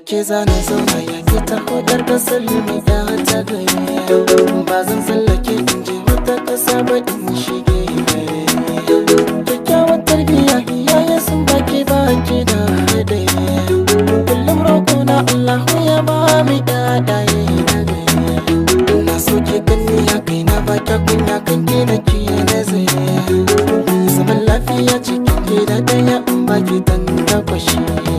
Ke zana zauna ya ke ta hodar kasar mai ya ta gari. Ba zan tsallake in je wata kasa ba in shige gari. Kyakkyawan tarbiyya iyaye sun baki baki da haɗari. Kullum roƙo na Allahu ya ba mu ƴaƴaye na gari. Na so ki ganni ya kai na ba kya kunya kan ki na ki nazari. Zaman lafiya cikin gida ɗaya in baki dan takwashi.